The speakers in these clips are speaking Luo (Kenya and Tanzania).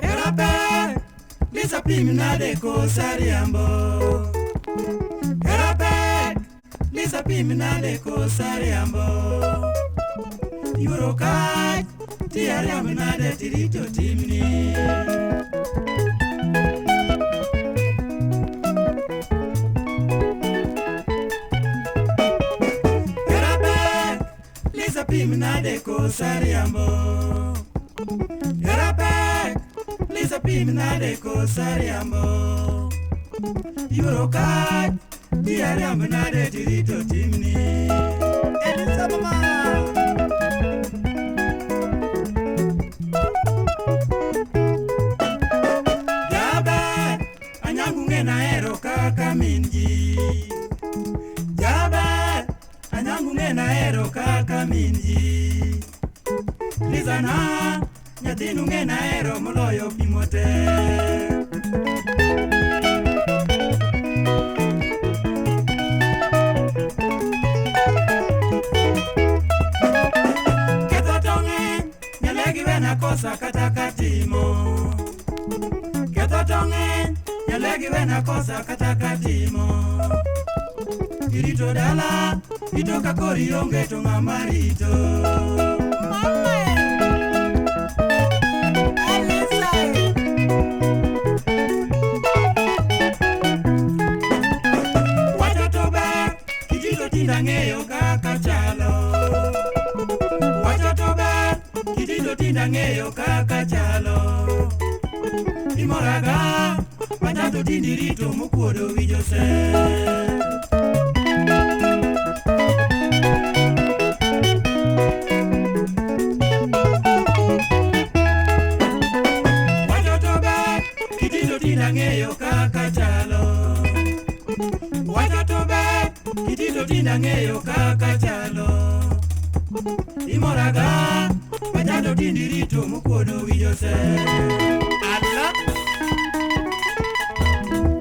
Hera pek, Lisa pim nade kosa riambo. Hera pek, Lisa pim nade kosa riambo. Yuro kach, ti ariambo nade tirito timni. Hera pek, Lisa pim nade kosa riambo. Hera pek, Lisa pim nade kosa riambo. Yuro kach, ti ariambo nade tirito timni. Elisa mama. Jaber, anyangu ng'ena hero kaka min ji. Jaber, anyangu ng'ena hero kaka min ji. Lisa na, nyathinu ng'ena hero moloyo pimo te. Ketho to ng'eny, nyalegi wena kosa kata katimo. Ketho to ng'eny, nyalegi wena kosa kata katimo. Irito dala, ito ka kori onge to ng'ama rito. Mama. Elisa. Wacho to ber, kijito tinda ng'eyo kaka chalo. Wacho to ber, kijito tinda ng'eyo kaka chalo. Imoraga, pacha to tindi rito mokuodo wi Josef. Wacho to ber, kijito tinda ng'eyo kaka chalo. Wacho to ber, kijito tinda ng'eyo kaka chalo. Imoraga, pacha to tindi rito mokuodo wi Josef. Ala.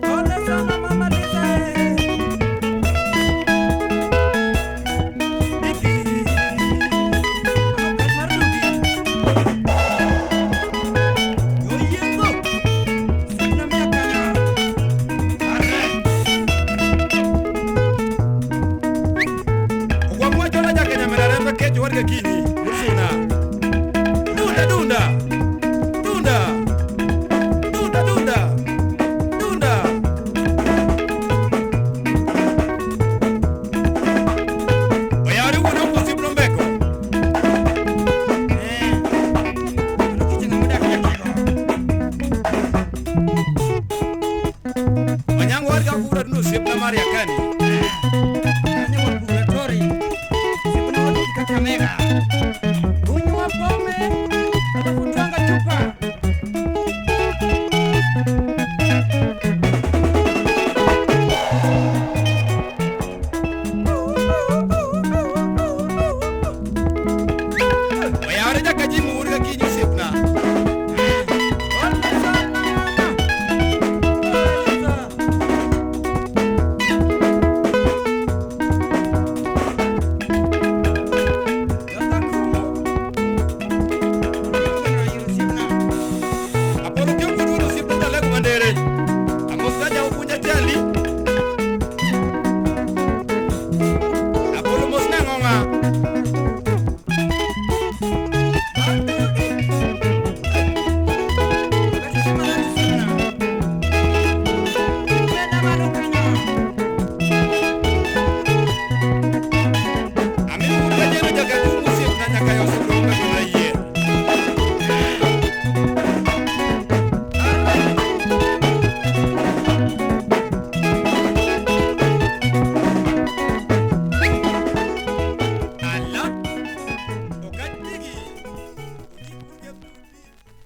Pole sana mama Lisa. Diki. Okach mar dugi. Oyiengo. Sina miaka. Arre. Ogwang' wacho na Jakenya med arembe kech wadgi kinyi Mursuna.